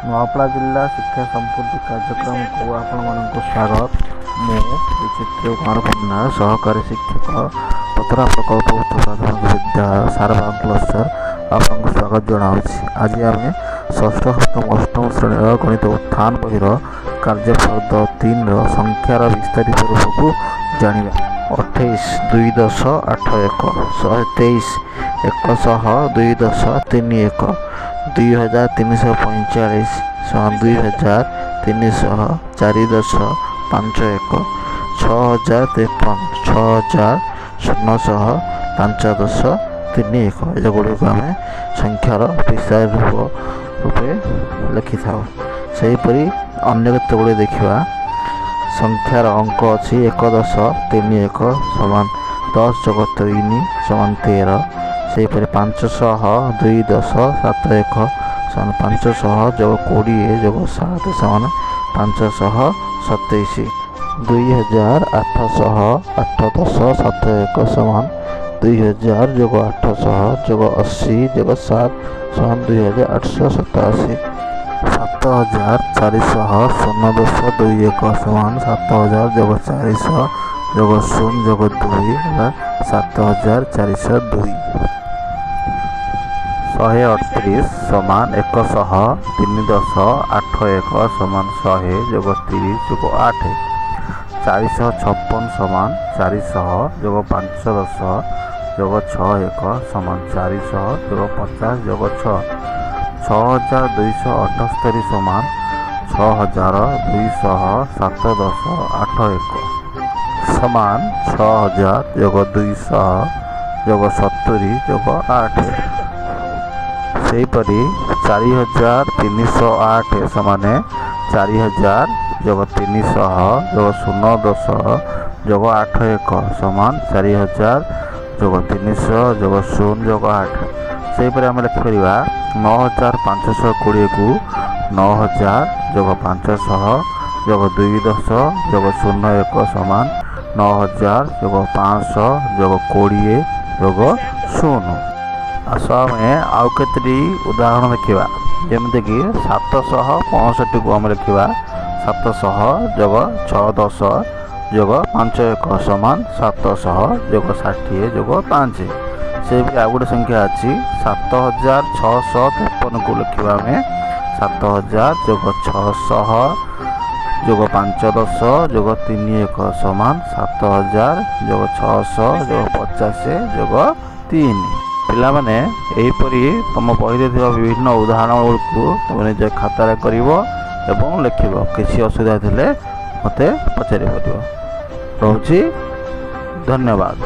ନୂଆପଡ଼ା ଜିଲ୍ଲା ଶିକ୍ଷା ସମ୍ପୃକ୍ତି କାର୍ଯ୍ୟକ୍ରମକୁ ଆପଣମାନଙ୍କୁ ସ୍ୱାଗତ। ମୁଁ ବିଚିତ୍ର କୁମାର ପଣ୍ଡା, ସହକାରୀ ଶିକ୍ଷକ, ପତରା ପ୍ରକଳ୍ପ ଉଚ୍ଚ ପ୍ରାଥମିକ ବିଦ୍ୟାଳୟ, ସାରବାଗ କ୍ଲଷ୍ଟର, ଆପଣଙ୍କୁ ସ୍ୱାଗତ ଜଣାଉଛି। ଆଜି ଆମେ ଷଷ୍ଠ, ସପ୍ତମ, ଅଷ୍ଟମ ଶ୍ରେଣୀର ଗଣିତ ଉତ୍ଥାନ ବହିର କାର୍ଯ୍ୟଫର୍ଦ୍ଦ 3ର ସଂଖ୍ୟାର ବିସ୍ତାରିତ ରୂପକୁ ଜାଣିବା। 28 2 10 8 1, 123 102 10 3 1, 2345 ସମାନ 2304 10 5 1, 6053 6000 0 5 10 3 1। ଏଗୁଡ଼ିକୁ ଆମେ ସଂଖ୍ୟାର ବିସ୍ତାର ରୂପ ରୂପେ ଲେଖିଥାଉ। ସେହିପରି ଅନ୍ୟ କେତେ ଗୁଡ଼ିଏ ଦେଖିବା। ସଂଖ୍ୟାର ଅଙ୍କ ଅଛି 1 10 3 1 ସମାନ 10 ଯୋଗ 3 ସମାନ 13। ସେହିପରି 502 10 7 1 ସମାନ 500 ଯୋଗ 20 ଯୋଗ 7 ସମାନ 527। 2808 10 7 1 ସମାନ 2000 ଯୋଗ 800 ଯୋଗ 80 ଯୋଗ 7 ସମାନ 2887। 7400 0 10 2 1 ସମାନ 7000 ଯୋଗ 400 ଯୋଗ 0 ଯୋଗ 2 ହେଲା 7402। 138 ସମାନ 103 10 8 1 ସମାନ 100 ଯୋଗ 30 ଯୋଗ 8। 456 ସମାନ 400 ଯୋଗ 5 10 ଯୋଗ 6 1 ସମାନ 400 ଯୋଗ 50 ଯୋଗ 6। 6278 ସମାନ 6207 10 8 1 ସମାନ 6000 ଯୋଗ 200 ଯୋଗ 70 ଯୋଗ 8। ସେହିପରି 4308 ସମାନ 4000 ଯୋଗ 300 ଯୋଗ 0 10 ଯୋଗ 8 1 ସମାନ 4000 ଯୋଗ 300 ଯୋଗ 0 ଯୋଗ 8। ସେହିପରି ଆମେ ଲେଖିପାରିବା 9520କୁ 9000 ଯୋଗ 500 ଯୋଗ 2 10 ଯୋଗ 0 1 ସମାନ 9000 ଯୋଗ 500 ଯୋଗ 20 ଯୋଗ 0। ଆସ ଆମେ ଆଉ କେତୋଟି ଉଦାହରଣ ଦେଖିବା। ଯେମିତିକି 765କୁ ଆମେ ଲେଖିବା 700 ଯୋଗ 6 10 ଯୋଗ 5 1 ସମାନ 700 ଯୋଗ 60 ଯୋଗ 5। ସେହିପରି ଆଉ ଗୋଟେ ସଂଖ୍ୟା ଅଛି 7653କୁ ଲେଖିବା ଆମେ 7000 ଯୋଗ 600 ଯୋଗ 5 10 ଯୋଗ 3 1 ସମାନ 7000 ଯୋଗ 600 ଯୋଗ 50 ଯୋଗ 3। ପିଲାମାନେ, ଏହିପରି ତୁମ ବହିରେ ଥିବା ବିଭିନ୍ନ ଉଦାହରଣ ଗୁଡ଼ିକୁ ତୁମେ ନିଜ ଖାତାରେ କରିବ ଏବଂ ଲେଖିବ। କିଛି ଅସୁବିଧା ଥିଲେ ମୋତେ ପଚାରି ପାରିବ। ରହୁଛି, ଧନ୍ୟବାଦ।